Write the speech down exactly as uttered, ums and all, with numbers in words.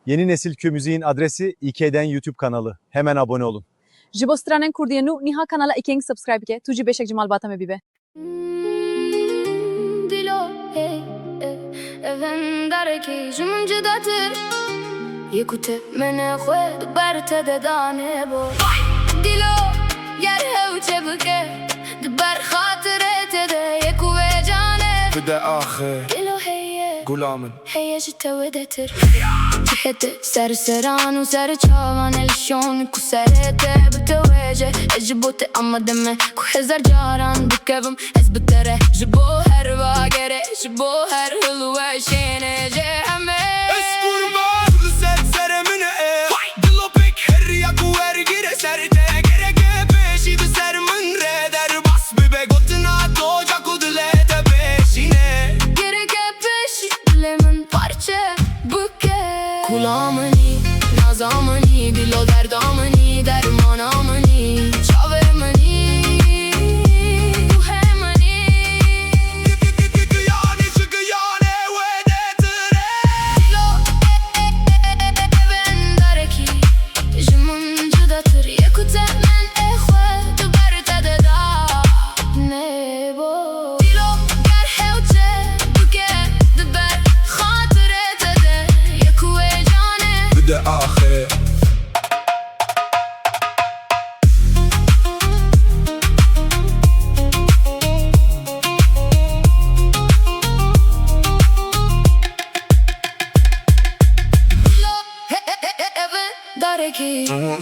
Yeni Nesil Kü Müziğin adresi İK'den YouTube kanalı. Hemen abone olun. Ji bo stranên kurdî yên nû, niha kanala İK'ên subscribe bike, tu jî beşek ji malbata me bîbe. Dilo, hey, eh, evendarekî ji min cudatir. Yê ku te menê xwe di ber te de danebo. Dilo, ger hew çê bike, di ber xatirê te de yê ku vê canê. Bide axê. Dilo, heye. Gula min. Heye ji te wêdetir. Cihê te ser seran û ser çavan e, li şon ku serê te bi te wêje. Ez ji bo te amade me ku hezar caran bikevim ez bi te re. Ji bo her bagerê, ji bo her hilweşênê jê hemê. Ez qurban li ser serê min e. Dilo pêk heriya ku wergire ser te. Gereke pêşî bi ser min re derbas bibe. Gotina to ca ku dilê te pêşîne. Gereke pêşî dilê min parçe bike. Kula min î, naza min î, dilo derda min î, dermana min î, çavê min î, ruhê min î. Giyanê ji giyanê wêdetir e. Dilo, e, e, e, e, e, evendarekî ji min cudatir e, ku te menê xwe di ber te de da. Nebo. Dilo, ger hew çê bike, di ber xatirê te de yê ku wê canê. Bide axê. Dilo, he, he, he, he, evendarekî. Dilo,